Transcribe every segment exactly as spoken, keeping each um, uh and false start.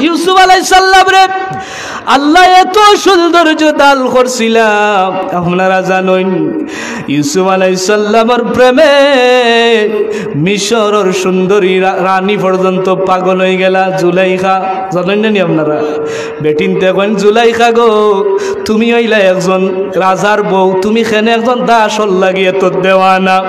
ইউসুফ আলাইহিস সালামরে আল্লায় এত সৌন্দর্য দান করছিলা। আপনারা জানইন, ইউসুফ আলাইহিস সালামর প্রেমে মিশরর সুন্দরী রা-, রানী পর্যন্ত পাগল অইগেলা, জুলাইখা। জানইন না নি আপনারা? বেটিন্তে কইন, "জুলাইখা গো, তুমি অইলা একজন রাজার বউ, তুমি কেনে একজন দাসর লাগি এত দেওয়ানা?"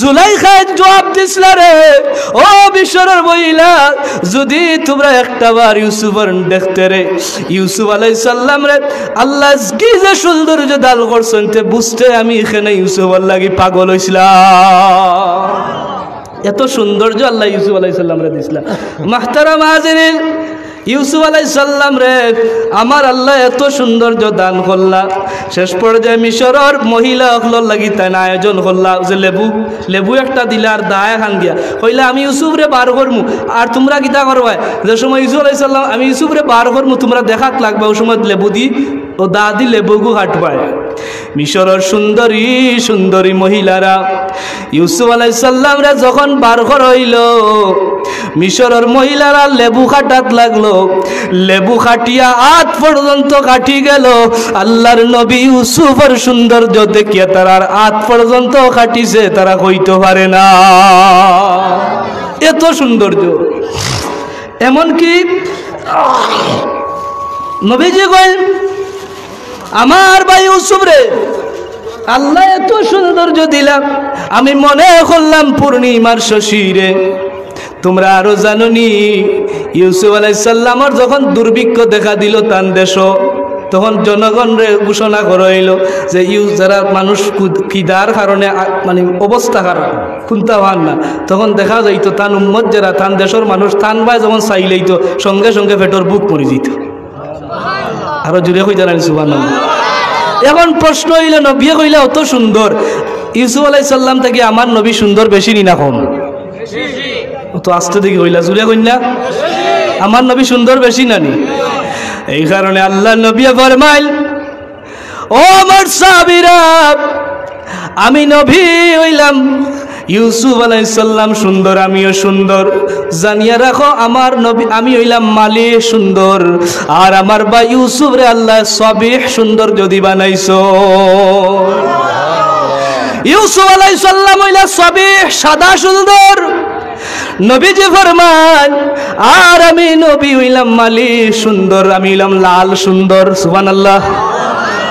জুলাইখায় জুয়াব দিছলা, "রে ও মিশরর মহিলা, যুদি তুমরা একটা বার ইউসুফরে দেখতে রে, ইউসুফ আলাইহিস সালামরে আল্লায় কি যে সৌন্দর্য দান করছইন, তে বুঝতে আমি কেনে ইউসুফর লাগি পাগল অইছলাম।" এত সৌন্দর্য আল্লায় ইউসুফ আলাইহিস সালামরে দিছলা। মাহতারাম হাজিরিন, ইউসুফ আলাইহিস সালামরে আমার আল্লায় এত সৌন্দর্য দান করলা, শেষ পর্যায়ে মিশরর মহিলা অকলর লাগি তাইন আয়োজন করলা যে লেবু, লেবু একটা দিলা আর দা এখান দিয়া কইলা, "আমি ইউসুফরে বার করমু, আর তুমরা কিতা করবায়?" যে সময় ইউসুফ আলাইহিস সালাম, "আমি ইউসুফরে বার করমু, তুমরা দেখাত লাগবা", অউ সময় লেবু দি, অউ দা দি লেবুগু কাটবায়। মিশরর সুন্দরী সুন্দরী মহিলারা ইউসুফ আলাইহিস সালামরে যখন বার করা অইলো, মিশরর মহিলারা লেবু কাটাত লাগলো। লেবু কাটিয়া আত পর্যন্ত কাটি গেলো। আল্লার নবী ইউসুফর সৌন্দর্য দেখিয়া তারার আত পর্যন্ত কাটিছে, তারা কইতো পারে না, এত সৌন্দর্য। এমনকি নবীজি কইন, "আমার ভাই ইউসুফরে আল্লায় এত সৌন্দর্য দিলা, আমি মনে করলাম পূর্ণিমার শশীরে।" তুমরা আরো জানো নি, ইউসুফ আলাইহিস সালামর যখন দুর্ভিক্ষ দেখা দিলো তান দেশো, তখন জনগণরে ঘোষণা করা অইলো যে ইউ-, যারা মানুষ কুদ-, খিদার কারণে আ-, মানে অবস্থা খারাপ, কুন্তা পার না, তখন দেখা যাইতো তান উম্মত যেরা, তান দেশর মানুষ, তান বায় যখন চাইলাইতো, সঙ্গে সঙ্গে পেটর ভুক মরি যাইতো। আরো জোরে কইতা নানি সুবহানাল্লাহ। এখন প্রশ্ন অইলো, নবীয়ে কইলা অত সুন্দর, ইউসুফ আলাইহিস সালাম থাকি আমার নবী সুন্দর বেশি নি না কম? অত আস্তে দেখি কইলা, জোরে কইন না? আমার নবী সুন্দর বেশি নানি? এই কারণে আল্লার নবীয়ে ফরমাইল, "ও আমার সাহাবীরা, আমি নবী অইলাম, ইউসুফ আলাইহিস সালাম সুন্দর, আমিও সুন্দর। জানিয়া রাখো, আমার নবী, আমি অইলাম মালিহ সুন্দর, আর আমার ভাই ইউসুফরে আল্লায় সাবিহ সুন্দর যদি বানাইছো।" ইউসুফ আলাইহিস সালাম অইলা সাবিহ, সাদা সুন্দর। নবীজি ফরমান, "আর আমি নবী অইলাম মালিহ সুন্দর, আমি অইলাম লাল সুন্দর।" সুবহানাল্লাহ।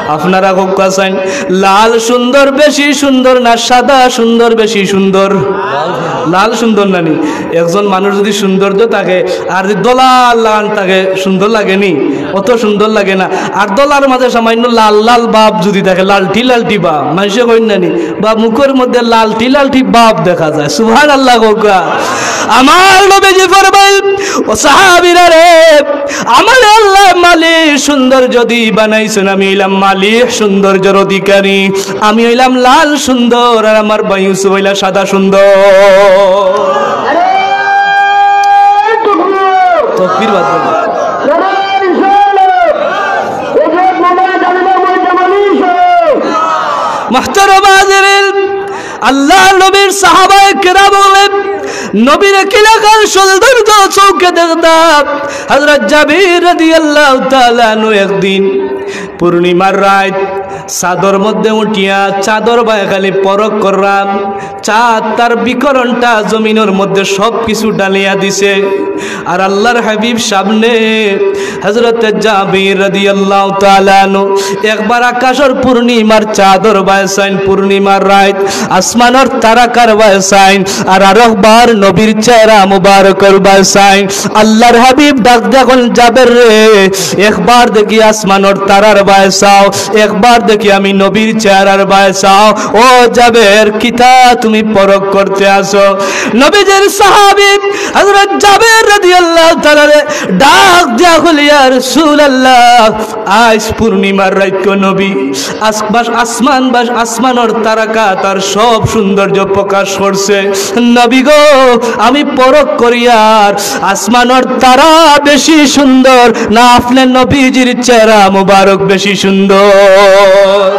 আপনারা কউক্কা চাইন, লাল সুন্দর বেশি সুন্দর না সাদা সুন্দর বেশি সুন্দর? লাল সুন্দর নানি? একজন মানুষ যদি সৌন্দর্য থাকে আর যদি ধলা লাখান থাকে, সুন্দর লাগে নি? অত সুন্দর লাগে না। আর ধলার মাঝে সামান্য লাল লাল ভাব যদি থাকে, লালটি লালটি ভাব, মানষে কইন নানি, বা মুখর মধ্যে লালটি লালটি ভাব দেখা যায়। সুবহানাল্লাহ কউক্কা। আমার নবীজি ফরমাইল, "ও সাহাবীরা রে, আমারে আল্লায় মালিহ সুন্দর যদি বানাইছইন, আমি অইলাম মালিহ সৌন্দর্যর অধিকারী, আমি অইলাম লাল সুন্দর, আর আমার ভাই ইউসুফ অইলা সাদা সুন্দর।" তকবীর বাদ দেন। মাহতারাম হাজিরিন, আল্লার নবীর সাহাবায়ে কেরাম অকলে নবীরে কি লাখান সৌন্দর্য চউখে দেখতা। হযরত জাবির রাদিয়াল্লাহু তাআলা আনহু একদিন পূর্ণিমার রাইত ছাদর মধ্যে উঠিয়া চাদর বায় খালি পরখ কররা। চাদ তার বিকরণটা জমিনর মধ্যে সব কিছু ঢালিয়া দিছে। আর আল্লার হাবিব সামনে হযরতে জাবির রাদিয়াল্লাহু তাআলা আনহু একবার আকাশর পূর্ণিমার চাদর বায় চাইন, পূর্ণিমার রাইত আসমানর তারাকার বায় চাইন, আর আরোকবার নবীর চেহারা মুবারকর বায় চাইন। আল্লার হাবিব ডাক দিয়া কইন, "জাবের রে, একবার দেখি আসমানর তারার বায় চাও, একবার দেখি আমি নবীর চেহারার বায় চাও। ও জাবের, কিতা তুমি পরখ করতে আছো?" নবীজির সাহাবী হযরত জাবের রাদিয়াল্লাহু তাআলা আনহু ডাক দিয়া কইলা, "ইয়া রাসূলুল্লাহ, আইজ পূর্ণিমার রাইত গো নবী, আস-, বাস-, আসমান বাস-, আসমানর তারাকা তার সব সৌন্দর্য প্রকাশ করছে। নবী গো, আমি পরখ করিয়ার আসমানর তারা বেশি সুন্দর না আপনে নবীজির চেহারা মুবারক বেশি সুন্দর?"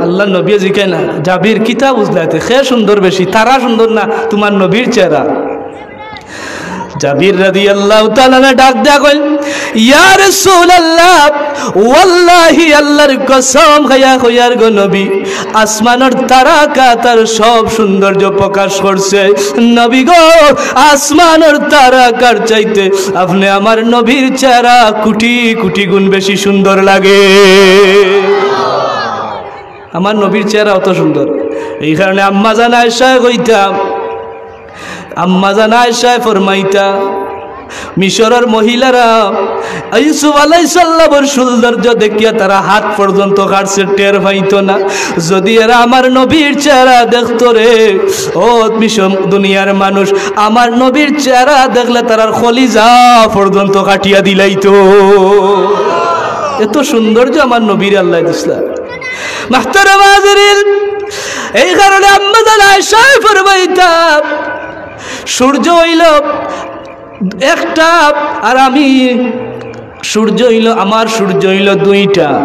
আল্লার নবীয়ে জিকাইন না, "জাবির, কিতা বুঝলায় তে? কে সুন্দর বেশি, তারা সুন্দর না তুমার নবীর চেহারা?" জাবির রাদিয়াল্লাহু তাআলা আনহু ডাক দিয়া কইল, "ইয়া রাসূলুল্লাহ, ওয়াল্লাহি, আল্লাহর কসম খাইয়া কইয়ার গো নবী, আসমানর তারাকা তার সব সৌন্দর্য প্রকাশ করছে। নবী গো, আসমানর তারাকার চাইতে আপনে আমার নবীর চেহারা কোটি কোটি গুণ বেশি সুন্দর লাগে।" আমার নবীর চেহারা অত সুন্দর। এই কারণে আম্মাজান আয়েশায় কইতা, আম্মাজান আয়েশায় ফরমাইতা, মিশরর মহিলারা ইউসুফ আলাইহিস সালামর সৌন্দর্য দেখিয়া তারা হাত পর্যন্ত কাটছে, টের পাইতো না। যদি এরা আমার নবীর চেহারা দেখতো রে, ও মিশর দুনিয়ার মানুষ, আমার নবীর চেহারা দেখলে তারার কলিজা পর্যন্ত কাটিয়া দিলাইতো। এত সৌন্দর্য আমার নবীর আল্লাহ দিছলা। মাহতারাম হাজিরিন, এই কারণে আম্মাজান আয়েশায় ফরমাইতা, সূর্য অইল একটা, আর আমি সূর্য অইল, আমার সূর্য অইল দুইটা।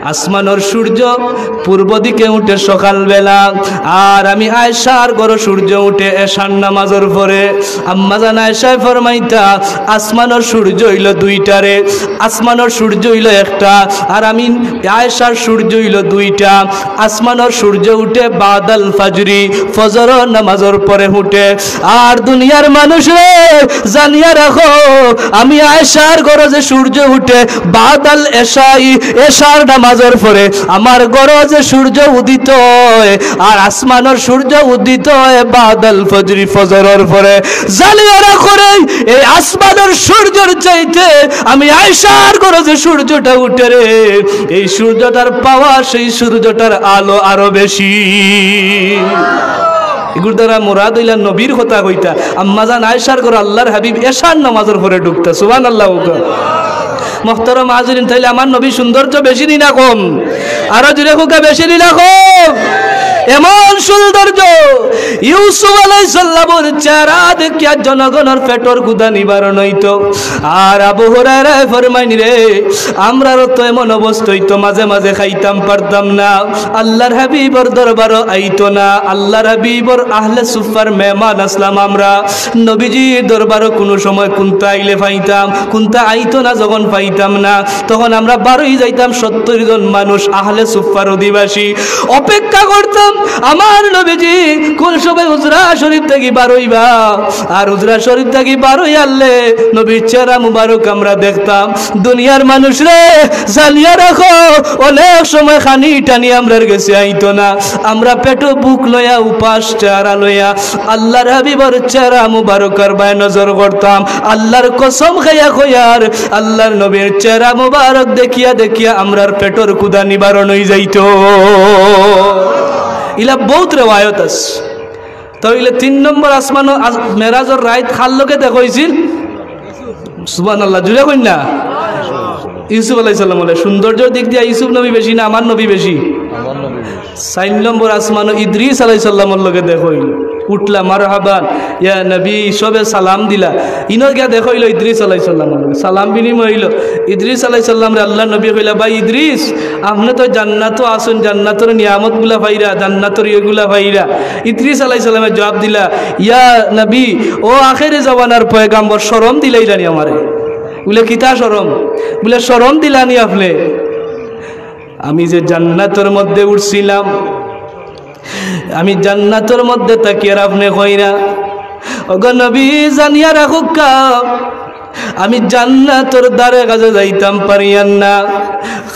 আসমানর সূর্য পূর্ব দিকে উঠে সকালবেলা, আর আমি আয়েশার ঘরো সূর্য উঠে এশার নামাজর পরে। আম্মাজান আয়েশায় ফরমাইতা, আসমানর সূর্য অইল দুইটা রে, আসমানর সূর্য অইল একটা, আর আমি আয়েশার সূর্য অইল দুইটা। আসমানর সূর্য উঠে বাদাল ফাজরি, ফজর নামাজর পরে উঠে। আর দুনিয়ার মানুষ রে, জানিয়া রাখো, আমি আয়েশার ঘরো যে সূর্য উঠে বাদাল এশাই, এশার নামাজর পরে, আমার ঘরো যে সূর্য উদিত হয়, আর আসমানর সূর্য উদিত হয় বাদাল ফজরি, ফজরর পরে। জানিয়া রাখো রে, এই আসমানর সূর্যর চাইতে আমি আয়েশার ঘরো যে সূর্যটা উঠে রে, এই সূর্যটার পাওয়ার, সেই সূর্যটার আলো আরো বেশি। এগুর দ্বারা মুরাদ অইলা নবীর কথা কইতা। আম্মাজান আয়েশার ঘরো আল্লাহর হাবিব এশার নামাজর পরে ঢুকতা। সুবহানাল্লাহ কউক্কা। মোহতারাম হাজিরিন, তাইলে আমার নবীর সৌন্দর্য বেশি নি না কম? আরো জোরে কউক্কা, বেশি নি না কম? এমন সৌন্দর্য, ইউসুফ আলাইহিস সালামর চেহারা দেখিয়া জনগণর পেটর ক্ষুধা নিবারণ অইতো। আর আবু হুরায়রায় ফরমাইন রে, আমরারও তো এমন অবস্থা অইতো, মাঝে মাঝে খাইতাম পারতাম না, আল্লাহর হাবিবর দরবারও আইতো না, আল্লাহর হাবিবর আহলে সুফফার মেহমান আছলাম আমরা, নবীজির দরবারও কুনু সময় কুন্তা আইলে পাইতাম, কুন্তা আইতো না, যখন পাইতাম না, তখন আমরা বারই যাইতাম, সত্তর জন মানুষ আহলে সুফফার অধিবাসী, অপেক্ষা করতাম আমার নবীজি কুন সময় হুজরা শরীফ থাকি বারইবা। আর হুজরা শরীফ থাকি বারই আইলে নবীর চেহারা মুবারক আমরা দেখতাম। দুনিয়ার মানুষ রে, জানিয়া রাখো, অনেক সময় খানি টানি আমরার গেছে আইতো না। আমরা পেটো ভুক লইয়া, উপাস চেহারা লইয়া আল্লাহর হাবিবর চেহারা মুবারকর বায় নজর করতাম। আল্লাহর কসম খাইয়া কইয়ার, আল্লাহর নবীর চেহারা মুবারক দেখিয়া দেখিয়া আমরার পেটর ক্ষুধা নিবারণ অইযাইতো। ইলা বউত রেওয়ায়ত আছে। তাইলে তিন নম্বর আসমানো আস-, মেরাজর রাইত কার লগে দেখা অইছিল? সুবহানাল্লাহ, জোরে কইন না। ইউসুফ আলাইহিস সালাম বলে, সৌন্দর্যর দিক দিয়া ইউসুফ নবী বেশি না আমার নবী বেশি? চাইর নম্বর আসমানো ইদ্রিস আলাইহিস সালামর লগে দেখা অইল। উঠলা, মারহাবান, ইয়া নবী, সবে সালাম দিলা। ইনো গিয়া দেখা অইল ইদ্রিস আলাইহিস সালামর লগে। সালাম বিনিময় অইল। ইদ্রিস আলাইহিস সালামরে আল্লাহর নবী কইলা, "ভাই ইদ্রিস, আপনে তো জান্নাতো আছইন, জান্নাতর নিয়ামতগুলা পাইরা, জান্নাতর ইয়েগুলা পাইরা।" ইদ্রিস আলাইহিস সালামে জবাব দিলা, "ইয়া নবী, ও আখেরি জমানার পয়গাম্বর, শরম দিলাইলানি আমারে।" বুলে, "কিতা শরম?" বুলে, "শরম দিলানি আপনে?" আমি যে জান্নাতর মধ্যে উঠছিলাম, আমি জান্নাতর মধ্যে থাকিয়ার আপনে কইরা, ওগো নবী, জানিয়া রাখুক্কা, আমি জান্নাতর দ্বারে কাছে যাইতাম পারিয়ার না,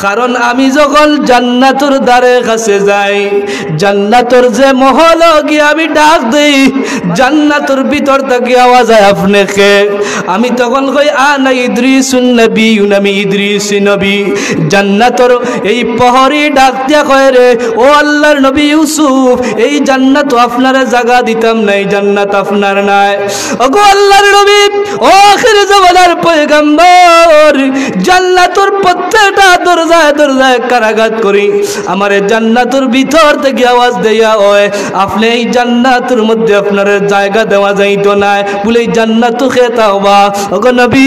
কারণ আমি যখন জান্নাতর দ্বারে কাছে যাই, জান্নাতর যে মহলো গিয়া আমি ডাক দেই, জান্নাতর ভিতর থাকি আওয়াজ আয়, "আপনে কে?" আমি তখন কই, "আনা ইদ্রিসুন নবী, আমি ইদ্রিসি নবী।" জান্নাতর এই প্রহরী ডাক দিয়া কয়, "রে, ও আল্লাহর নবী ইউসুফ, এই জান্নাত আপনারে জাগা দিতাম না, এই জান্নাত আপনার নায়।" ওগো আল্লাহর নবী, ও আখেরি আল্লাহর পয়গম্বর, জান্নাতর প্রত্যেকটা দরজায় দরজায় কারাঘাত করি, আমারে জান্নাতর ভিতর থাকি আওয়াজ দেয়া অয়, "আপনে এই জান্নাতর মধ্যে আপনারে জায়গা দেওয়া যাইতো নায়।" বুলে, "এই জান্নাত তো খেতা হবা।" ওগো নবী,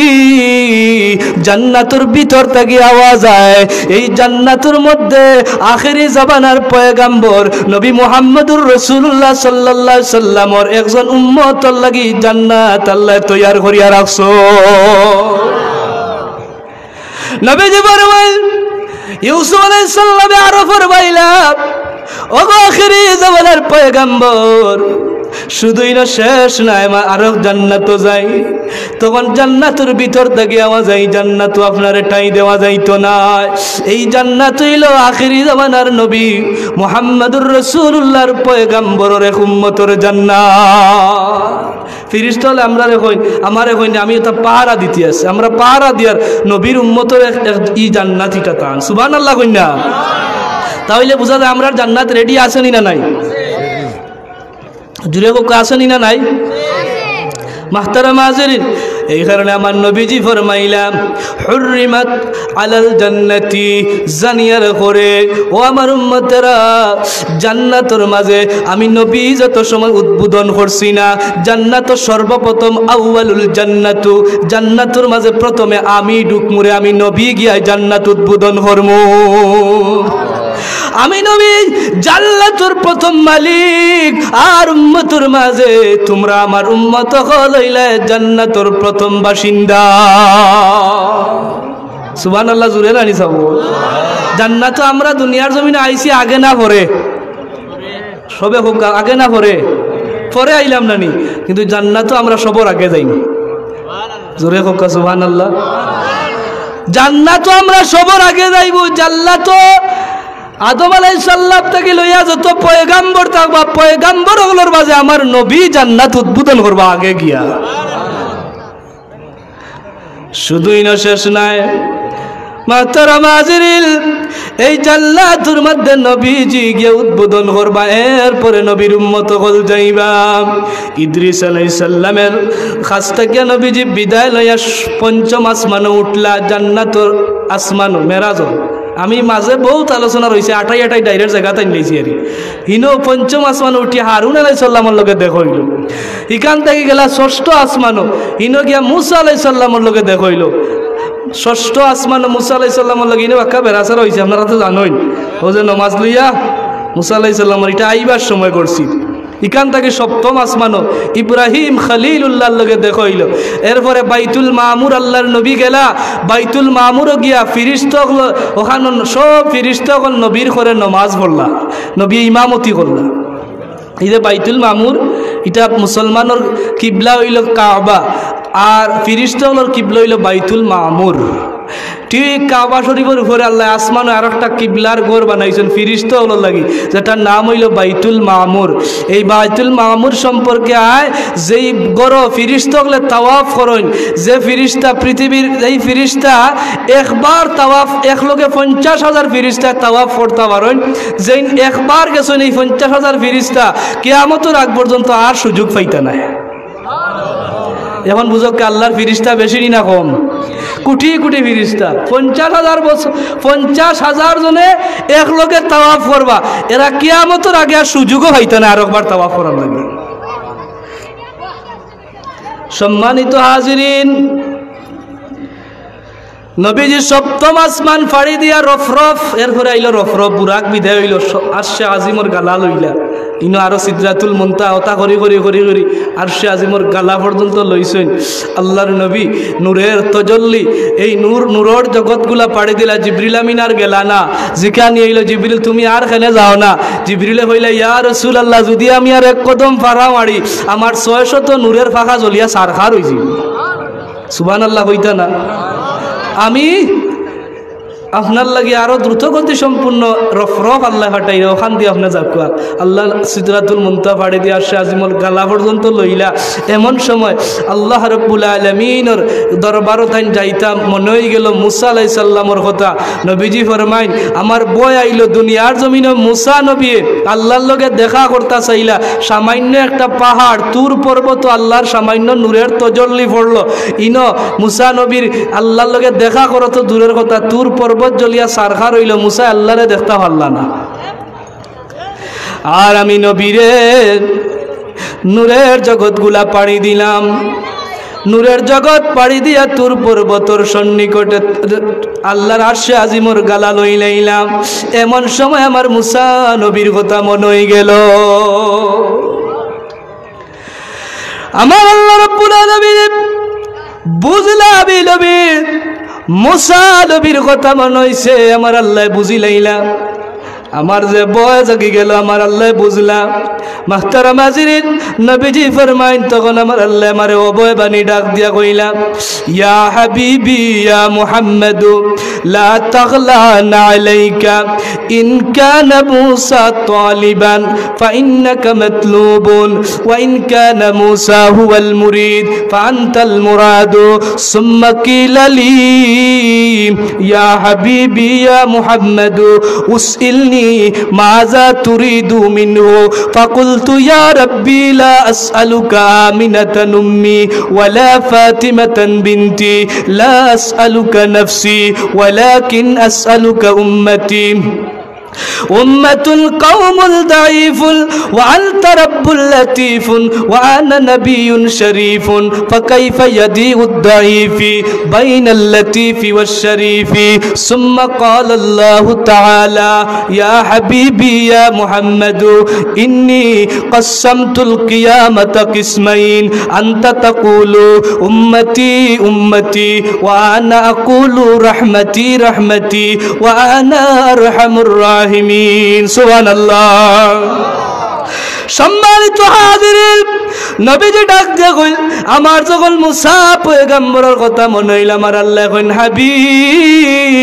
জান্নাতর ভিতর থাকি আওয়াজ আয়, এই জান্নাতর মধ্যে আখেরি জামানার পয়গম্বর নবী মুহাম্মদুর রাসূলুল্লাহ সাল্লাল্লাহু আলাইহি সাল্লামর একজন উম্মতর লাগি জান্নাত আল্লায় তৈয়ার করিয়া রাখছো। নবীজি ফরমাইন, ইউসুফ আলাইহিস সালামে আরো ফরমাইলা, "ওগো আখেরি জামানার পয়গম্বর, শুধু ইনো শেষ নায়, মা আরো জান্নাতো যাই।" তখন জান্নাতর ভিতর থাকি আওয়াজ আয়, "এই জান্নাতো আপনারে ঠাঁই দেওয়া যাইতো নায়।" এই জান্নাত অইলো আখেরি জামানার নবী মুহাম্মদুর রাসূলুল্লাহর পয়গম্বরর এক উম্মতর জান্নাত। ফিরিস্তা অকলে আমরারে কইন, আমারে কইন, "আমি ওটা পাহারা দিতে আছি, আমরা পাহারা দিয়ার নবীর উম্মতর এক, এক, ই জান্নাত ইটা তান।" সুবহানাল্লাহ কইন না? তাইলে বুঝা যায় আমরার জান্নাত রেডি আছে নি না নাই? জুরে কউক্কা আছে নি না নাই? মাহতারাম হাজিরিন, এই কারণে আমার নবীজি ফরমাইলা, "হুররিমাত আলাল জান্নাতি", জানিয়ার করে, ও আমার উম্মতেরা, জান্নাতর মাঝে আমি নবী যত সময় উদ্বোধন করছি না, জান্নাত সর্বপ্রথম আউয়ালুল জান্নাতু, জান্নাতর মাঝে প্রথমে আমি ঢুকমুরে, আমি নবী গিয়া জান্নাত উদ্বোধন করমু। আমি নবী জান্নাতর প্রথম মালিক, আর উম্মতর মাঝে তুমরা আমার উম্মত অকল অইলায় জান্নাতর প্রথম বাসিন্দা। সুবহানাল্লাহ, জুরে নানি সাবো। জান্নাতো আমরা দুনিয়ার জমিনো আইছি আগে না পরে? সবে কউক্কা, আগে না পরে? পরে আইলাম নানি, কিন্তু জান্নাতো আমরা সবর আগে যাইমু। জুরে কউক্কা সুবহানাল্লাহ। জান্নাতো আমরা সবর আগে যাইমু। জান্নাতো আদম আলাইহিস সালাম থাকি লইয়া যত পয়গাম্বর থাকবা, পয়গাম্বর অকলর মাঝে আমার নবী জান্নাত উদ্বোধন করবা আগে গিয়া। শুধু ইনো শেষ নায়, মাহতারাম হাজিরিন, এই জান্নাতর মধ্যে নবীজি গিয়া উদ্বোধন করবা, এরপরে নবীর উম্মত অকল যাইবা। ইদ্রিস আলাইহিস সালামের কাছ থাকিয়া নবীজি বিদায় লইয়া পঞ্চম আসমানো উঠলা, জান্নাতর আসমানো, মেরাজো। আমি মাঝে বউত আলোচনা রইছে, আটাই আটাই direct জাগাত আনিলাইছি আরি। হিনো পঞ্চম আসমানো উঠি হারুন আলাইহিস সালামর লগে দেখা অইলো। ইখান থাকি গেলা ষষ্ঠ আসমানো, হিনো গিয়া মুসা আলাইহিস সালামর লগে দেখা অইলো। ষষ্ঠ আসমানো মুসা আলাইহিস সালামর লগে, হিনো বাক্কা বেড়াছেড়া অইছে, আপনারা তো জানইন। অউ যে নমাজ লইয়া মুসা আলাইহিস সালামর, ইটা আইবার সময় করছি। ইখান থাকি সপ্তম আসমানো ইব্রাহিম খলিলুল্লাহর লগে দেখা অইলো। এরপরে বাইতুল মামুর আল্লাহর নবী গেলা, বাইতুল মামুরো গিয়া ফিরিস্তা অকল, অখানো সব ফিরিস্তা অকল নবীর ঘরে নমাজ পড়লা, নবীয়ে ইমামতি করলা। এই যে বাইতুল মামুর, ইটা মুসলমানর কিবলা অইলো কাবা, আর ফিরিস্তা অকলর কিবলা অইলো বাইতুল মামুর। ঠিক কাবা শরীফর উপরে আল্লায় আসমানো আরোকটা কিবলার ঘর বানাইছইন ফিরিস্তা অকলর লাগি, যেটার নাম অইলো বাইতুল মামুর। এই বাইতুল মামুর সম্পর্কে আয়, যেই ঘরো ফিরিস্তা অকলে তাওয়াফ করইন, যে ফিরিস্তা পৃথিবীর, যেই ফিরিস্তা একবার তাওয়াফ, একলগে পঞ্চাশ হাজার ফিরিস্তায় তাওয়াফ করতা পারইন, যেইন একবার গেছইন এই পঞ্চাশ হাজার ফিরিস্তা, কিয়ামতর আগ পর্যন্ত আর সুযোগ পাইতা নায়। এখন বুঝউক্কা, আল্লাহর ফিরিস্তা বেশি নি না কম? কুটি কুটি ফিরিস্তা, পঞ্চাশ হাজার বছর, পঞ্চাশ হাজার জনে একলগে তাওয়াফ করবা, এরা কিয়ামতর আগে আর সুযোগও পাইতা নায় আরোকবার তাওয়াফ করার লাগি। সম্মানিত হাজিরিন, নবীজি সপ্তম আসমান ফাড়ি দিয়া রফরফ, এরপরে আইলো রফরফ, বুরাক বিদায় অইলো, স-, আরশে আজিমর গালা লইলা। ইনো আরো সিদরাতুল মুনতাহা, অতা করি করি করি করি আরশে আজিমর গালা পর্যন্ত লইছইন। আল্লাহর নবী নূরের তজল্লি, এই নূর, নূরর জগতগুলা ফাড়ি দিলা, জিবরিল আমিন আর গেলা না। জিকানি অইলো, "জিবরিল, তুমি আর কেনে যাও না?" জিবরিলে কইলা, "ইয়া রাসূলুল্লাহ, যুদি আমি আর এক কদম ফাড়া মারি, আমার ছয় শত নূরের ফাঁকা জ্বলিয়া ছারখার অইযিবো।" সুবহানাল্লাহ কইতা না? আমি আপনার লাগি আরো দ্রুত গতি সম্পূর্ণ রফরফ আল্লায় পাঠাইরা, অখান দি আপনে যাউক্কা।" আল্লায় সিদরাতুল মুনতাহা পাড়ি দিয়া আরশে আজিমর গালা পর্যন্ত লইলা। এমন সময় আল্লাহ রাব্বুল আলামিনর দরবারো তাইন যাইতা মনো অইগেলো মুসা আলাইহিস সালামর কথা। নবীজি ফরমাইন, "আমার বয় আইলো দুনিয়ার জমিনো মুসা নবীয়ে আল্লার লগে দেখা করতা চাইলা, সামাইন্য একটা পাহাড় তুর পর্বতো আল্লার সামাইন্য নূরের তজল্লি পড়লো।" ইনো মুসা নবীর আল্লার লগে দেখা করা তো দূরের কথা, তুর পর্বত জ্বলিয়া ছারখার অইলো, মুসায় আল্লারে দেখতা পারলা না। আর আমি নবীরে নূরের জগতগুলা পাড়ি দিলাম। নূরের জগত পাড়ি দিয়া তুর পর্বতর সন্নিকটে আল্লার আরশে আজিমর গালা লইলাইলাম। এমন সময় আমার মুসা নবীর কথা মনো অইগেলো। আমার আল্লাহ রাব্বুল আলামিন বুঝলা, আমি নবী, মুসা নবীর কথা মনো অইছে, আমার আল্লায় বুঝিলাইলা। আমার যে ভয় জাগি গেলো, আমার আল্লায় বুঝলা। মুহতারাম হাজিরিন, নবীজি ফরমাইন, তখন আমার আল্লায় আমারে অউ ভয় বাণী ডাক দিয়া কইলা, "ইয়া হাবিবি ইয়া মুহাম্মাদু, লা তাগলান আলাইকা, ইন কানা মুসা তালিবান, ফাইন্নাকা মাতলুবুন, ওয়া ইন কানা মুসা হুয়াল মুরিদ, ফাআনতাল মুরাদু।" সুম্মা কিলা লি, ইয়া হাবিবি ইয়া মুহাম্মাদু, উসইলনি মাযা তুরিদু মিনহু। ফাকুলতু, ইয়া রাব্বি, লা আসআলুকা আমানাতান উম্মি, ওয়ালা ফাতিমাতান বিনতি, লা আসআলুকা নাফসি, ওয়ালাকিন আসআলুকা উম্মতি। أمة قوم ضعيف وأنت رب لطيف وأنا نبي شريف، فكيف يضيع الضعيف بين اللطيف والشريف؟ ثم قال الله تعالى، يا حبيبي يا محمد، إني قسمت القيامة قسمين، أنت تقول أمتي أمتي، وأنا أقول رحمتي رحمتي، وأنا أرحم الراحمين। সুবহানাল্লাহ। সম্মানিত হাজিরিন, নবীজি ডাক দিয়া কইল, আমার যখন মুসা পয়গম্বরর কথা মনো অইল, আমার আল্লায় কইন, হাবিব,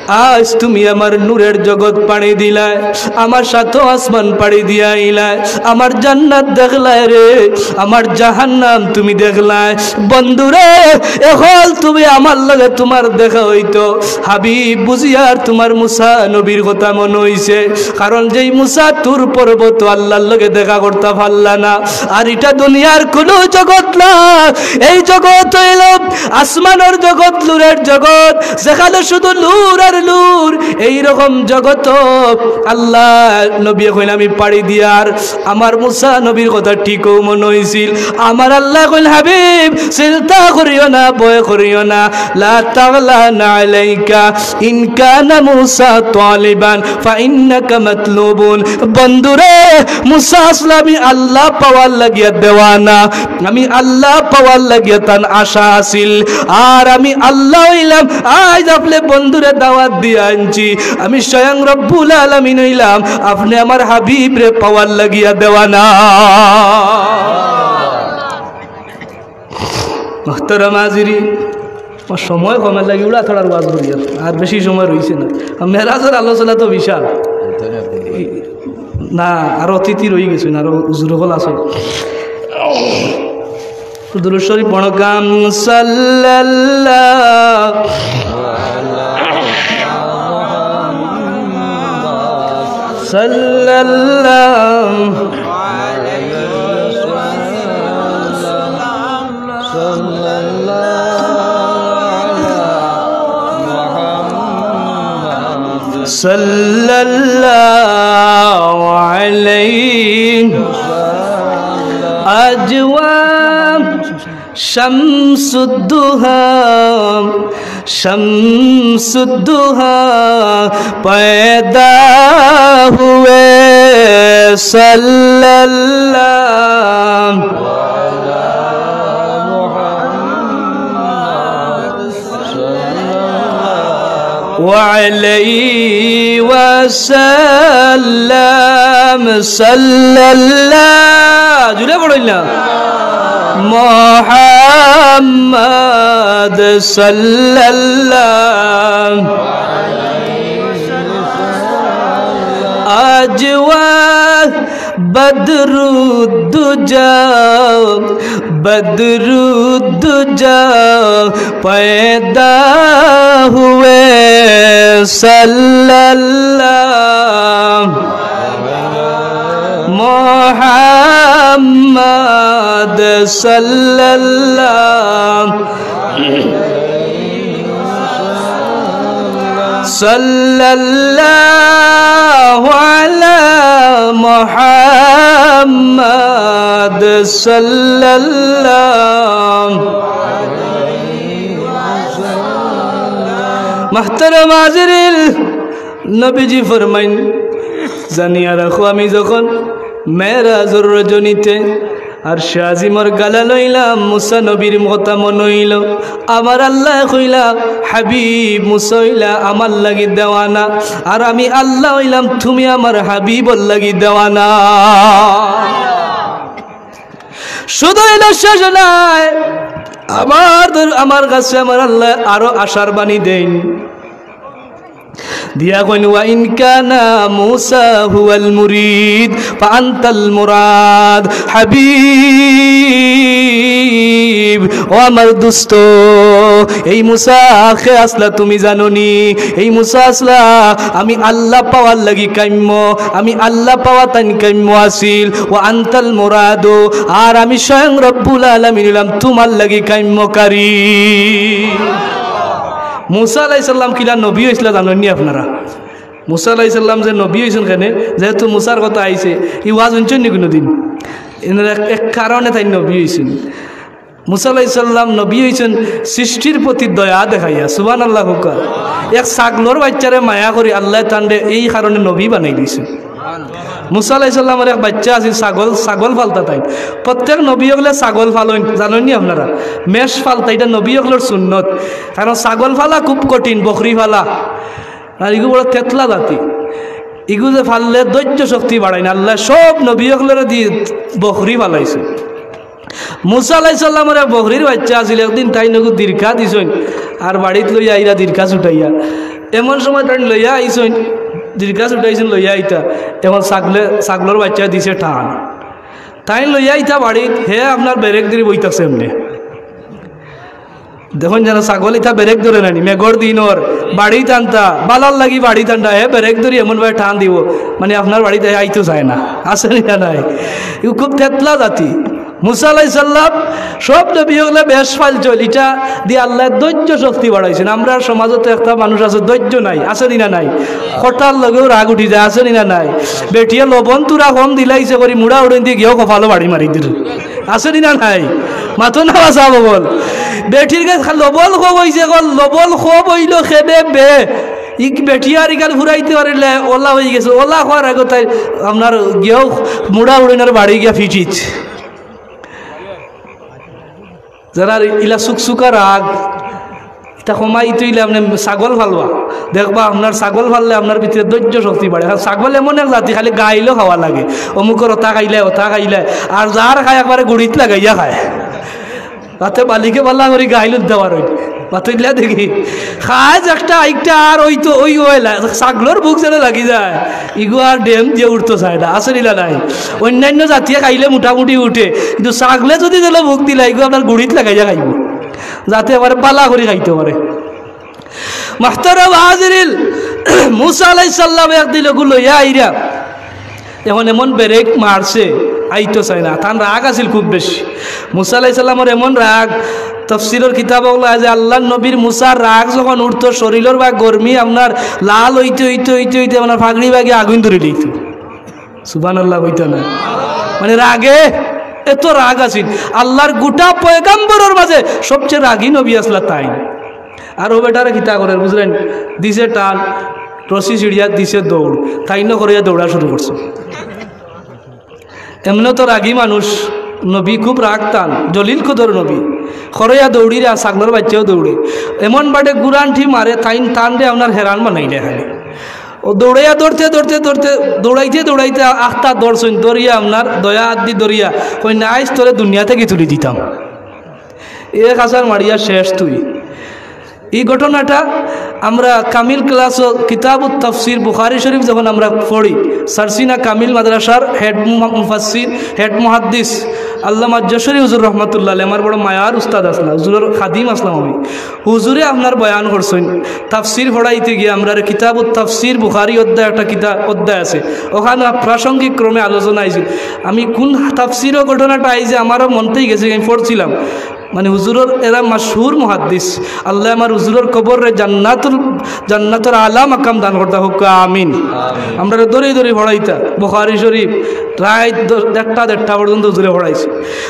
আইজ তুমি আমার নূরের জগত পাড়ি দিলায়, আমার সাত আসমান পাড়ি দিয়া আইলায়, আমার জান্নাত দেখলায় রে, আমার জাহান্নাম তুমি দেখলায়। বন্ধুরে, অখন তুমি আমার লগে তুমার দেখা অইতো। হাবিব বুঝিয়ার তুমার মুসা নবীর কথা মনো অইছে, কারণ যেই মুসা তুর পর্বতো আল্লার লগে দেখা করতা পারলা না। আর ইটা দুনিয়ার কুনু জগত না, এই জগত অইলো আসমানর জগত, নূরের জগত, যেখানো শুধু নূর আর নূর। এইরকম জগতো আল্লার নবীয়ে কইন, আমি পাড়ি দিয়ার। আমার মুসা নবীর কথা ঠিকউ মনো অইছিল। আমার আল্লায় কইন, হাবিব, চিন্তা করিও না, ভয় করিও না। লা তাগলান আলাইকা, ইন কানা মুসা তালিবান, ফাইন্নাকা মাতলুবুন। বন্ধুরে, মুসা আসলে আমি আল্লাহ পাওয়ার লাগিয়া দেওয়ানা, আমি আল্লাহ পাওয়ার লাগিয়া তান আশা আছিল। আর আমি আল্লাহ অইলাম, আইজ আপনে বন্ধুরে দাওয়াত দিয়া আনছি। আমি স্বয়ং রব্বুল আলামিন অইলাম, আপনে আমার হাবিবরে পাওয়ার লাগিয়া দেওয়ানা। মুহতারাম হাজিরিন, আমার সময় কমের লাগি উড়াথড়ার ওয়াজ করিয়ার, আর বেশি সময় রইছে না। আর মেরাজর আলোচনা তো বিশাল। না, আরো অতিথি রইগেছইন, আরো হুজুর অকল আছইন। দুরূদ শরীফ পড়ো কাম সাল্লাল্লাহু সাল্লাল্লাহু সাল্লাল্লাহু আলাইহি। আজ ওয়া শামসুদ্দুহা, শামসুদ্দুহা পয়দা হুয়ে সাল্লাল্লাহু আলা মুহাম্মাদ। ওয়া আলাইহি ওয়া সাল্লাম সাল্লাল্লাহু, জুরে পড়ইন না। মহা محمد صلی اللہ. آج وا بدر الدجا، بدر الدجا پیدا ہوئے صلی اللہ. محمد صلی اللہ، صلی اللہ علی محمد صلی اللہ. محترم حاضرین، নবীজি ফরমাইন, জানিয়া রাখো, আমি যখন মেরাজর রজনীতে আরশে আজিমর গালা লইলাম, মুসা নবীর কথা মনো অইলো। আমার আল্লায় কইলা, হাবিব মুসা অইলা আমার লাগি দেওয়ানা, আর আমি আল্লা অইলাম তুমি আমার হাবিবর লাগি দেওয়ানা। শুধু ইলা শেষ নায়, আমার দর-, আমার কাছে আমার আল্লায় আরো আশার বাণী দেইন। দিয়া কইন, "ওয়া ইন কানা মুসা হুয়াল মুরিদ, ফা আনতাল মুরাদ।" হাবিব, ও আমার দোস্ত, এই মুসা কে আছলা তুমি জানো নি? এই মুসা আছলা আমি আল্লা পাওয়ার লাগি কাম্য, আমি আল্লা পাওয়া তাইন কাম্য আছিল। "ওয়া আনতাল মুরাদু", আর আমি স্বয়ং রব্বুল আলামিন অইলাম তুমার লাগি কাম্যকারী। মুসা আলাইহিস সালাম কিলা নবী অইছলা জানইন নি আপনারা? মুসা আলাইহিস সালাম যে নবী অইছইন কেনে, যেহেতু মুসার কথা আইছে, ই ওয়াজ হুনছইন নি কুনুদিন? ইনার এক, এক কারণে তাইন নবী অইছইন। মুসা আলাইহিস সালাম নবী অইছইন সৃষ্টির প্রতি দয়া দেখাইয়া। সুবহানাল্লাহ কউক্কা। এক ছাগলর বাইচ্চারে মায়া করি আল্লায় তানরে এই কারণে নবী বানাই দিছইন। মুসা আলাইহিস সালামর এক বাইচ্চা আছিল, ছাগল, ছাগল ফালতা তাইন। প্রত্যেক নবী অকলে ছাগল ফালইন, জানইন নি আপনারা? মেষ ফালতা, ইটা নবী অকলর সুন্নত। কারণ ছাগল ফালা খুব কঠিন, বকরি ফালা। আর ইগু বড় তেতলা জাতি। ইগু যে ফাললে ধৈর্য শক্তি বাড়াইন। আল্লায় সব নবী অকলরে দি বকরি ফালাইছইন। মুসা আলাইহিস সালামর এক বকরির বাইচ্চা আছিল, একদিন তাইন অগু দিরকা দিছইন, আর বাড়িত লইয়া আইরা দিরকা ছুটাইয়া। এমন সময় তাইন লইয়া আইছইন, দিরকা ছুটাইছইন লইয়া আইতা, এখন ছাগলে, ছাগলর বাইচ্চায় দিছে টান। তাইন লইয়া আইতা বাড়িত, হে আপনার বেরেক ধরি বই থাকছে এমনে। দেখইন যেন ছাগল ইতা বেরেক ধরে না নি, মেঘর দিন অর, বাড়িত আনতা, বালার লাগি বাড়িত আনতা, হে বেরেক ধরি এমন ভাবে টান দিবো, মানে আপনার বাড়িত আইতো চায় না, আছে নি না নাই? ইগু খুব তেতলা জাতি। মুসা আলাইহিস সালাম সব নবী অকলে মেষ ফালছইন, ইটা দি আল্লায় ধৈর্য শক্তি বাড়াইছইন। আমরার সমাজো তো একটা মানুষ আছে, ধৈর্য নাই, আছে নি না নাই? কথার লগেউ রাগ উঠি যায়, আছে নি না নাই? বেটিয়ে লবণ থুড়া কম দিলাইছে করি মুড়া উড়ইন দি গিয়াউ কপালো বাড়ি মারি দিল। আছে নি না নাই? মাতো না বা ছাব অকল। বেটির গেছে লবণ কম অইছে, কয় লবণ কম অইলো কেনে বে? ই বেটিয়ে আর ইখান ফুরাইতে পারলে অলা অইগেছে। অলা কওয়ার আগে তাইন আপনার গিয়াউ মুড়া উড়ইনর বাড়ি গিয়া ফিটিত। যারার ইলা সুকসুকা রাগ, ইতা কমাইতে অইলে আপনে ছাগল ফালবা। দেখবা, আপনার ছাগল ফাললে আপনার ভিতরে ধৈর্য শক্তি বাড়ে। কারণ ছাগল এমন এক জাতি, খালি গাইলও খাওয়া লাগে। অমুকর অতা খাইলে, অতা খাইলে। আর যার খায় একবারে গুড়িত লাগাইয়া খায়। তাতে মালিকে বালা করি গাইল দেওয়ার অই। মাতইলা দেখি। খায় একটা, একটা আর অইতো, অই অইলা। ছাগলর ভুক যেন লাগি যায়। ইগু আর ডেম দিয়া উঠতো চায় না। আছে নি না নাই? অইন্যান্য জাতিয়ে খাইলে মোটামুটি উঠে। কিন্তু ছাগলে যুদি যেন ভুক দিলা, ইগু আপনার গুড়িত লাগাইয়া খাইবো। যাতে আবার বালা করি খাইতো পারে। মুহতারাম হাজিরিন, মুসা আলাইহিস সালাম একদিন অগু লইয়া আইরা, এখন এমন বেরেক মারছে, আইতো চায় না। তান রাগ আছিল খুব বেশি। মুসা আলাইহিস সালামর এমন রাগ, তাফসিরর কিতাব অকলো আছে, আল্লার নবীর মুসার রাগ যখন উঠতো, শরীলর বা গরমি আপনার লাল অইতে অইতে অইতে অইতে আপনার ফাগড়ি বাগে আগুইন ধরি লইতো। সুবহানাল্লাহ কইতা না? মানে রাগে এত রাগ আছিল। আল্লার গুটা পয়গাম্বরর মাঝে সবচেয়ে রাগী নবী আছলা তাইন। আর অউ বেটারে কিতা করের বুঝরা নি? দিছে টান, রশি ছিড়িয়া দিছে দৌড়। তাইনও করিয়া দৌড়া শুরু করছে। এমনে তো রাগী মানুষ, নবী খুব রাগ তান, জলিল কদর নবী। খরইয়া দৌড়িরা, ছাগলর বাইচ্চাও দৌড়ে। এমন বাটে গুরান্ঠি মারে, তাইন তানরে আপনার হেরান বানাইলে খালি। অউ দৌড়াইয়া দৌড়তে, দৌড়তে, দৌড়তে, দৌড়াইতে, দৌড়াইতে আখতা ধরছইন, ধরিয়া আপনার দয়া আদি ধরিয়া, কইন, "আইজ তোরে দুনিয়া থাকি তুলি দিতাম।" এক আছাড় মারিয়া শেষ তুই। এই ঘটনাটা আমরা কামিল ক্লাসও কিতাবুত তাফসির বুখারী শরীফ যখন আমরা পড়ি, সারসিনা কামিল মাদ্রাসার হেড মু-, মুফাসসির, হেড মুহাদ্দিস আল্লামা যশোরী হুজুর রহমাতুল্লাহ আলাইহি, আমার বড় মায়ার উস্তাদ আছলা, হুজুরর খাদিম আছলাম আমি। হুজুরে আপনার বয়ান করছইন, তাফসির পড়াইতে গিয়া আমরারে কিতাবুত তাফসির বুখারী অধ্যায় একটা কিতা-, অধ্যায় আছে, ওখানো প্রাসঙ্গিক ক্রমে আলোচনা আইছিল। আমি কোন তাফসিরও ঘটনাটা আইছে আমারও মনতেই গেছে, আমি পড়ছিলাম। মানে হুজুরর এরা মাশহুর মুহাদ্দিস। আল্লায় আমার হুজুরর কবররে জান্নাতুল, জান্নাতর আলা মাকাম দান করতা হউক্কা, আমিন। আমরারে দরি দরি পড়াইতা, বুখারী শরীফ, রাইত দ-, দেড়টা, দেড়টা পর্যন্ত হুজুরে পড়াইছে।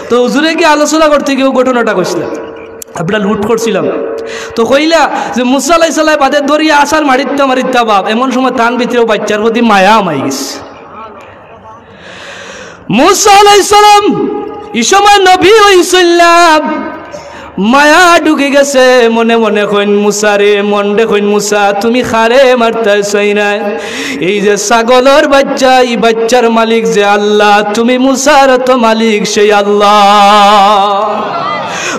তো হুজুরে কি আলোচনা করতে গিয়া অউ ঘটনাটা কইছলা, আমরা লুট করছিলাম। তো কইলা যে মুসা আলাইহিস সালাম বাদে দরিয়া আছাড় মারিতা মারিতা বাপ, এমন সময় তান ভিতরে অউ বাইচ্চার প্রতি মায়া হামাই গেছে। মুসা আলাইহিস সালাম ই সময় নবী অইছইন না, মায়া ঢুকি গেছে। মনে মনে কইন মুসারে, মনরে কইন, "মুসা, তুমি কারে মারতায় চাইরায়? এই যে ছাগলর বাইচ্চা, ই বাইচ্চার মালিক যে আল্লাহ, তুমি মুসার তো মালিক সেই আল্লাহ।"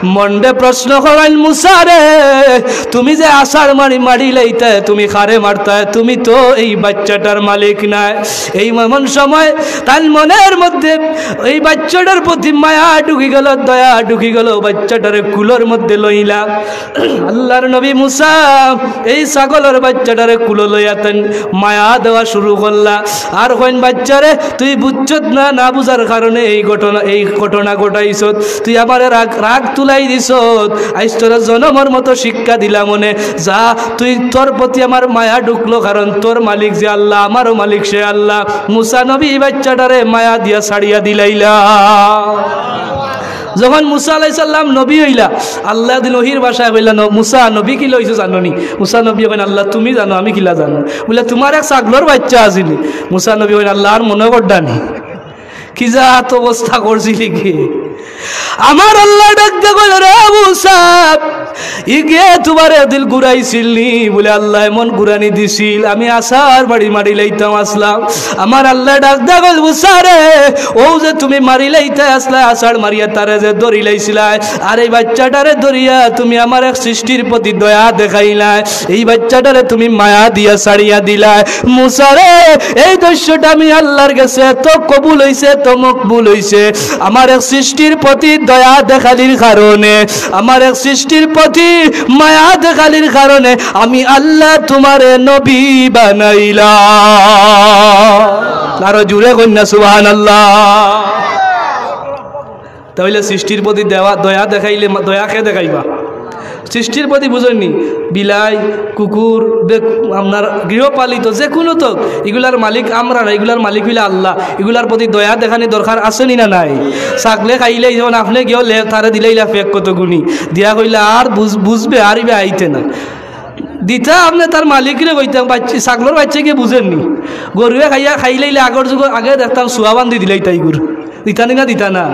মনরে প্রশ্ন করাইন, "মুসারে, তুমি যে আছাড় মারি মারিলাইতায়, তুমি কারে মারতায়? তুমি তো এই বাইচ্চাটার মালিক নায়।" এই এমন সময় তান মনর মধ্যে এই বাইচ্চাটার প্রতি মায়া ঢুকি গেল, দয়া ঢুকি গেল, বাইচ্চাটারে কুলর মধ্যে লইলা। আল্লাহর নবী মুসা এই ছাগলর বাইচ্চাটারে কুলো লইয়া তাইন মায়া দেওয়া শুরু করলা। আর কইন, "বাইচ্চারে, তুই বুঝছত না, না বুঝার কারণে এই ঘটনা, এই ঘটনা ঘটাইছত। তুই আমারে রাগ, রাগ তুলাই দিছত। আইজ তোরে জনমর মতো শিক্ষা দিলাম অনে। যা, তুই, তোর প্রতি আমার মায়া ঢুকলো, কারণ তোর মালিক যে আল্লাহ, আমারও মালিক সে আল্লাহ।" মুসা নবী এই বাইচ্চাটারে মায়া দিয়া ছাড়িয়া দিলাইলা। যখন মুসা আলাইহিস সালাম নবী অইলা, আল্লায় দিন ওহির ভাষায় কইলা, "ন-, মুসা, নবী কিলা অইছো জানো নি?" মুসা নবী কইন, "আল্লাহ, তুমি জানো, আমি কিলা জানো?" বুলে, "তুমার এক ছাগলর বাইচ্চা আছিল।" মুসা নবী কইন, "আল্লাহ, আর মনো করডা নি? কি জাত অবস্থা করছিলি কি?" আমার আল্লায় ডাক দিয়া কইলা, "রে মুসা, ইগে তুমারে দিল ঘুরাইছিল নি?" বুলে, "আল্লাহ এমন ঘুরানি দিছিল, আমি আছাড় মারি মারিলাইতাম আছলাম।" আমার আল্লায় ডাক দিয়া কইলা, "মুসারে, অউ যে তুমি মারিলাইতায় আছলায়, আছাড় মারিয়া তারে যে ধরিলাইছিলায়, আর এই বাইচ্চাটারে ধরিয়া তুমি আমার এক সৃষ্টির প্রতি দয়া দেখাইলায়, এই বাইচ্চাটারে তুমি মায়া দিয়া ছাড়িয়া দিলায়। মুসারে, এই দৃশ্যটা আমি আল্লাহর গেছে এত কবুল অইছে, এত মকবুল অইছে, আমার এক সৃষ্টির প্রতি দয়া দেখালির কারণে, আমার এক সৃষ্টির প্রতি মায়া দেখালির কারণে আমি আল্লাহ তুমারে নবী বানাইলাম।" আরো জুরে কইন না সুবহানাল্লাহ। তাইলে সৃষ্টির প্রতি দেওয়া, দয়া দেখাইলে মা-, দয়া কে দেখাইবা? সৃষ্টির প্রতি বুঝইন নি, বিলাই, কুকুর, বে-, আপনার গৃহপালিত যে কুনু তো, ইগুলার মালিক আমরা না, ইগুলার মালিক অইলা আল্লাহ। ইগুলার প্রতি দয়া দেখানি দরকার আছে নি না নাই? ছাগলে খাইলে যেমন আপনে গিয়া লে-, তারে দিলাইলা ফেক কত গুনি, দিয়া কইলা, "আর বুঝ-, বুঝবে, আর ইবে আইতে না।" দিতা আপনে তার মালিকরে কইতা, বাইচ্চা, ছাগলর বাইচ্চায় বুঝের নি। গরুয়ে খাইয়া, খাইলাইলে আগর যুগো আগে দেখতাম সুয়া বান্ধি দিলাইতা ইগুর। দিতা নি না দিতা না?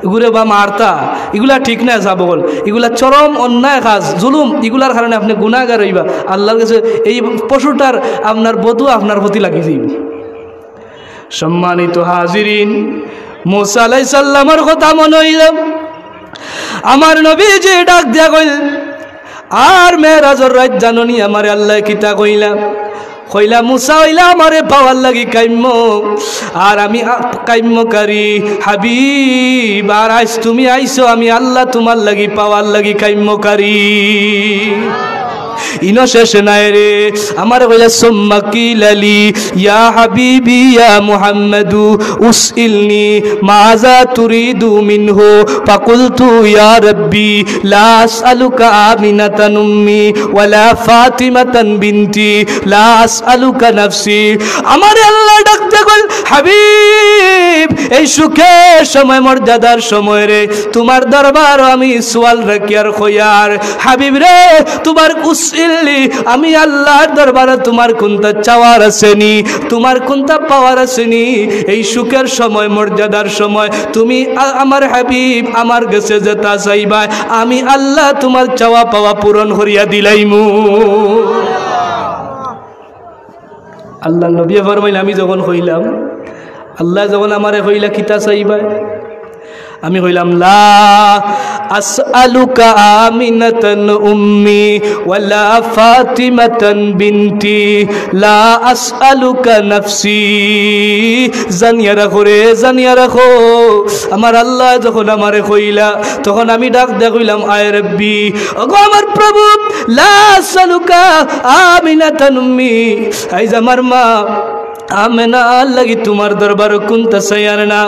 ইগুরে বা মারতা, ইগুলা ঠিক না, সাবগল। ইগুলা চরম অন্যায় কাজ, জুলুম, ইগুলার কারণে আপনে গুনাগার অইবা। আল্লাহর গেছে এই পশুটার আপনার বদুয়া আপনার প্রতি লাগি যাইবো। সম্মানিত হাজিরিন, মুসা আলাইহিস সালামর কথা মনো অইল, আমার নবীজি ডাক দিয়া কইল, আর মেরাজর রাইত জানো নি আমারে আল্লায় কিতা কইলা? কইলা, "মুসা অইলা আমারে পাওয়ার লাগি কাইম্য, আর আমি আ-, কাইম্যকারী হাবিব, আর আইজ তুমি আইছো, আমি আল্লাহ তুমার লাগি পাওয়ার লাগি কাইম্যকারী।" ইনো শেষ নায় রে, আমারে কইলা, "সুম্মা কিলা লি ইয়া হাবিবি ইয়া মুহাম্মাদু উসইলনি মাযা তুরিদু মিনহু, ফাকুলতু ইয়া রাব্বি লা আসআলুকা আমিনাতান উম্মি ওয়ালা ফাতিমাতান বিনতি, লা আসআলুকা নাফসি।" আমারে আল্লায় ডাক দিয়া কইল, "হাবিব, এই সুখের সময়, মর্যাদার সময় রে, তুমার দরবারো আমি সওয়াল রাখিয়ার কইয়ার, হাবিব রে, তুমার উসইলনি, আমি আল্লাহর দরবারো তুমার কুনতা চাওয়ার আছে নি, তুমার কুনতা পাওয়ার আছে নি? এই সুখের সময়, মর্যাদার সময় তুমি আ-, আমার হাবিব, আমার গেছে যেতা চাইবায়, আমি আল্লাহ তুমার চাওয়া পাওয়া পূরণ করিয়া দিলাইমু।" আল্লাহর নবীয়ে ফরমাইলা, আমি যখন কইলাম, আল্লায় যখন আমারে কইলা, "কিতা চাইবায়?" আমি কইলাম, "লা أسألك آمنة أمي ولا فاطمة بنتي، لا أسألك نفسي। জানিয়া রাখো রে, জানিয়া রাখো, আমার আল্লায় যখন আমারে কইলা, তখন আমি ডাক দিয়া কইলাম, আয় রব্বি, ওগো আমার প্রভু, লা আসআলুকা আমিনাতান উম্মি, আইজ আমার মা আমেনার লাগি তুমার দরবারো কুন্তা চাইয়ার না।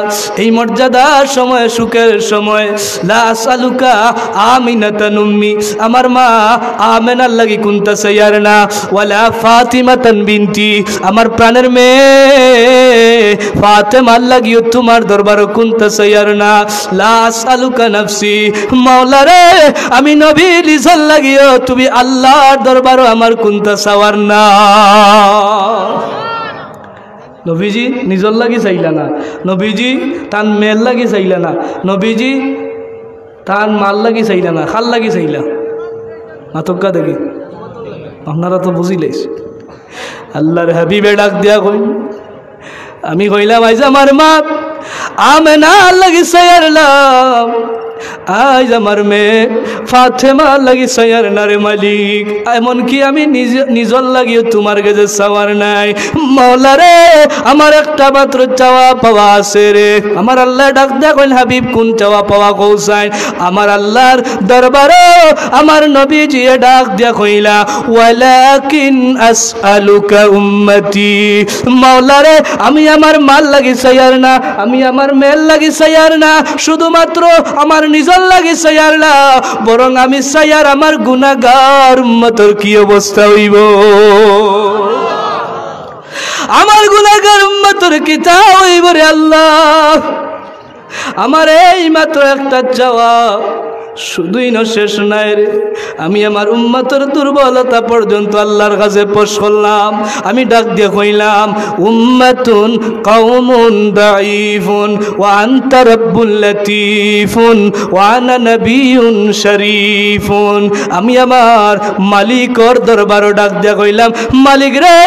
এই মর্যাদার সময়, সুখের সময়, লা আসআলুকা আমিনাতান উম্মি, আমার মা আমেনার লাগি কুন্তা চাইয়ার না, ওয়ালা ফাতিমাতান বিনতি, আমার প্রাণের মেয়ে ফাতেমার লাগিও তুমার দরবারো কুন্তা চাইয়ার না। লা আসআলুকা নাফসি, মাওলা রে, আমি নবী নিজর লাগিও তুমি আল্লার দরবারো আমার কুন্তা চাওয়ার না। নবীজি নিজর লাগি চাইলা না, নবীজি তান মেয়ের লাগি চাইলা না, নবীজি তান মার লাগি চাইলা না, কার লাগি চাইলা? মাতউক্কা দেখি, আপনারা তো বুঝিলাইছ। আল্লার হাবিবে ডাক দিয়া কইন, আমি কইলাম, আইজ আমার মা আমেনার লাগি চাইয়ারলাম, আইজ আমার মেয়ে ফাতেমার লাগি চাইয়ার না রে মালিক, এমনকি আমি নিজ-, নিজর লাগিও তুমার গেছে চাওয়ার নাই। মাওলা রে, আমার একটা মাত্র চাওয়া পাওয়া আছে রে। আমার আল্লায় ডাক দিয়া কইন, হাবিব, কুন চাওয়া পাওয়া কও চাইন? আমার আল্লার দরবারো আমার নবীজিয়ে ডাক দিয়া কইলা, ওয়ালাকিন আসআলুকা উম্মতি। মাওলা রে, আমি আমার মার লাগি চাইয়ার না, আমি আমার মেয়ের লাগি চাইয়ার না, শুধুমাত্র আমার নিজর লাগি চাইয়ার না, বরং আমি চাইয়ার আমার গুনাগার উম্মতর কি অবস্থা অইবো। আমার গুনাগার উম্মতর কিতা অইবো রে আল্লাহ। আমার এই মাত্র একটা চাওয়া, শুধুই না শেষ নাই রে, আমি আমার উম্মতর দুর্বলতা পর্যন্ত আল্লার কাছে পেশ করলাম। আমি ডাক দিয়া কইলাম, উম্মাতুন কাউমুন দাঈফুন ওয়া আনতা রাব্বুল লাতীফুন ওয়া আনা নাবিয়্যুন শরীফুন। আমি আমার মালিকর দরবারো ডাক দিয়া কইলাম, মালিক রে,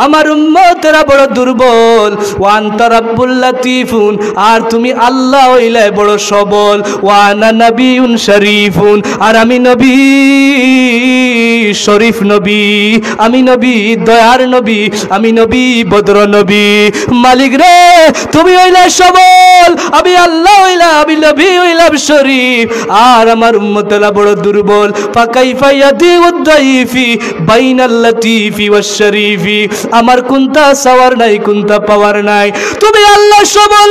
আমার উম্মতেরা বড় দুর্বল, ওয়া আনতা রাব্বুল লাতীফুন, আর তুমি আল্লাহ অইলায় বড় সবল, ওয়া আনা নাবিয়্যুন শরীফুন, আর আমি নবী, শরীফ নবী, আমি নবী, দয়ার নবী, আমি নবী, ভদ্র নবী। মালিক রে, তুমি অইলায় সবল, আমি আল্লাহ অইলাম, আমি নবী অইলাম শরীফ, আর আমার উম্মতেরা বড় দুর্বল। ফাকাইফা ইয়াদিউদ দাইফি বাইনাল লাতীফি ওয়াশ শরীফি। আমার কুন্তা চাওয়ার নাই, কুন্তা পাওয়ার নাই। তুমি আল্লাহ সবল,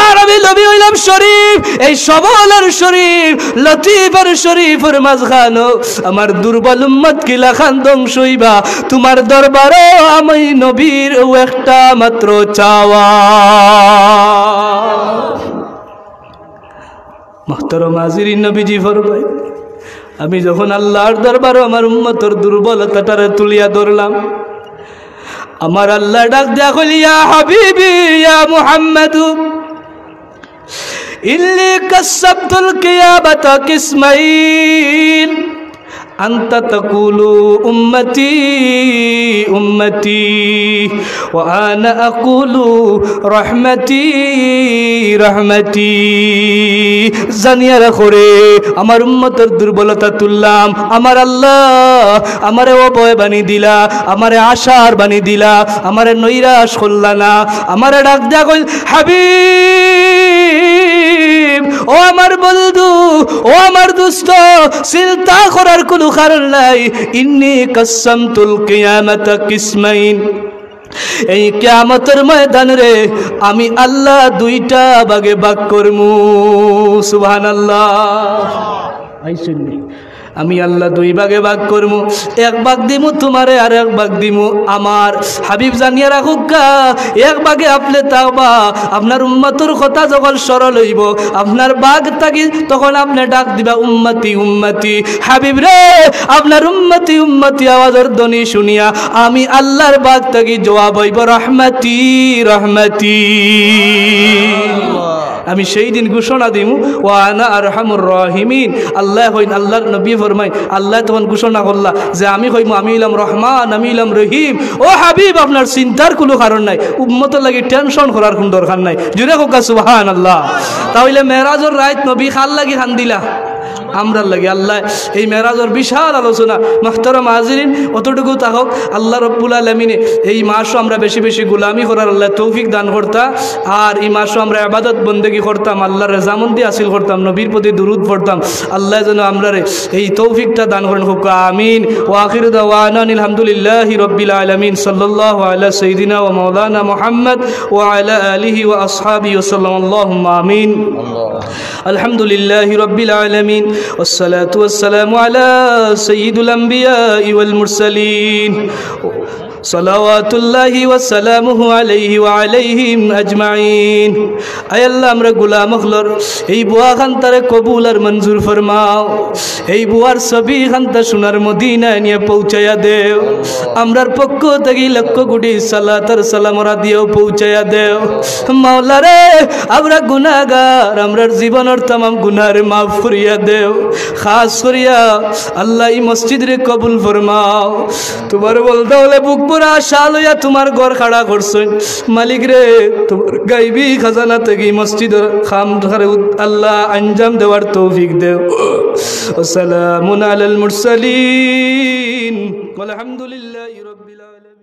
আর আমি নবী অইলাম শরীফ। এই সবল আর শরীফ, লতীফ আর শরীফর মাঝখানো আমার দুর্বল উম্মত কিলাখান ধ্বংস অইবা। তুমার দরবারো আমি নবীর অউ একটা মাত্র চাওয়া। মুহতারাম হাজিরিন, নবীজি ফরমাইন, আমি যখন আল্লার দরবারো আমার উম্মতর দুর্বলতাটারে তুলিয়া ধরলাম, আমার আল্লায় ডাক দিয়া কইলা, ইয়া হাবিবি, ইয়া মুহাম্মাদু, ইন্নী কাসসামতুল কিয়ামাতা কিসমাইন। আনতা তাকুলু উম্মতি, উম্মতি, ওয়া আনা আকুলু রহমতি, রহমতি। জানিয়া রাখো রে, আমার উম্মতর দুর্বলতা তুললাম। আমার আল্লাহ আমারে অভয় বানি দিলা, আমারে আশার বানি দিলা, আমারে নৈরাশ করলা না। আমারে ডাক দিয়া কইল, হাবিব, ও আমার বন্ধু, ও আমার দোস্ত, চিন্তা করার কুনু কারণ নাই। ইন্নী কাসসামতুল কিয়ামাতা কিসমাইন। এই কিয়ামতর ময়দানরে আমি আল্লাহ দুইটা ভাগে ভাগ করমু। সুবহানাল্লাহ। আইছইন নি? আমি আল্লাহ দুই ভাগে ভাগ করমু, এক ভাগ দিমু তুমারে, আর এক ভাগ দিমু আমার। হাবিব জানিয়া রাখউক্কা, এক ভাগে আপনে থাকবা, আপনার উম্মতর কথা যখন স্মরণ অইবো, আপনার ভাগ থাকি তখন আপনে ডাক দিবা, উম্মতি, উম্মতি। হাবিব রে, আপনার উম্মতি, উম্মতি আওয়াজর ধ্বনি শুনিয়া আমি আল্লার ভাগ থাকি জবাব অইবো, রহমতি, রহমতি। আমি সেই দিন ঘোষণা দিমু, ওয়া আনা আরহামুর রাহিমিন। আল্লায় কইন, আল্লার নবী ফরমাইন, আল্লায় তখন ঘোষণা করলা যে আমি কইমু, আমি অইলাম রহমান, আমি অইলাম রহিম। ও হাবিব, আপনার চিন্তার কুনু কারণ নাই, উম্মতর লাগি tension করার কুনু দরকার নাই। জুরে কউক্কা সুবহানাল্লাহ। তা অইলে মেরাজর রাইত নবী কার লাগি কান্দিলা? আমরার লাগি আল্লায় এই মেরাজর বিশাল আলোচনা। মুহতারাম হাজিরিন, অতটুকু থাকউক। আল্লাহ রব্বুল আলামিনে এই মাসো আমরা বেশি বেশি গোলামি করার আল্লায় তৌফিক দান করতা, আর এই মাসো আমরা ইবাদত বন্দেগি করতাম, আল্লাহর রেজামন্দি হাসিল করতাম, নবীর প্রতি দুরুদ পড়তাম। আল্লায় যেন আমরারে এই তৌফিকটা দান করইন, কউক্কা আমিন। ওয়া আখিরু দাওয়ানা আনিল হামদুলিল্লাহি রাব্বিল আলামিন। সাল্লাল্লাহু আলা সাইয়্যিদিনা ওয়া মাওলানা মুহাম্মদ ওয়া আলা আলিহি ওয়া আসহাবিহি ওয়া সাল্লাম। আল্লাহুম্মা আমিন। الحمد لله رب العالمين، والصلاة والسلام على سيد الأنبياء والمرسلين، صلوات الله وسلامه عليه وعليهم أجمعين। আয় আল্লাহ, আমরা গোলাম অকলর এই বুয়া খান্তারে কবুল আর মঞ্জুর ফরমাও। এই বুয়ার ছবি খান্তা সোনার মদিনায় নিয়া পৌঁছাইয়া দেও। আমরার পক্ষ থাকি লক্ষ কোটি সালাত আর সালাম ওরা দিয়াও পৌঁছাইয়া দেও। মাওলা রে, আমরা গুনাহগার, আমরার জীবনর তামাম গুনাহরে মাফ করিয়া দেও। খাস করিয়া আল্লাহ, এই মসজিদরে কবুল ফরমাও। তুমার বন্দা অকলে বুক ভরা আশা লইয়া তুমার ঘর খাড়া করছইন। মালিক রে, তুমার গাইবি খাজানা থাকি মসজিদর কামরে আল্লাহ আঞ্জাম দেওয়ার তৌফিক দেও। ওয়া সালামুন আলাল মুরসালিন, ওয়াল হামদুলিল্লাহি রাব্বিল আলামিন।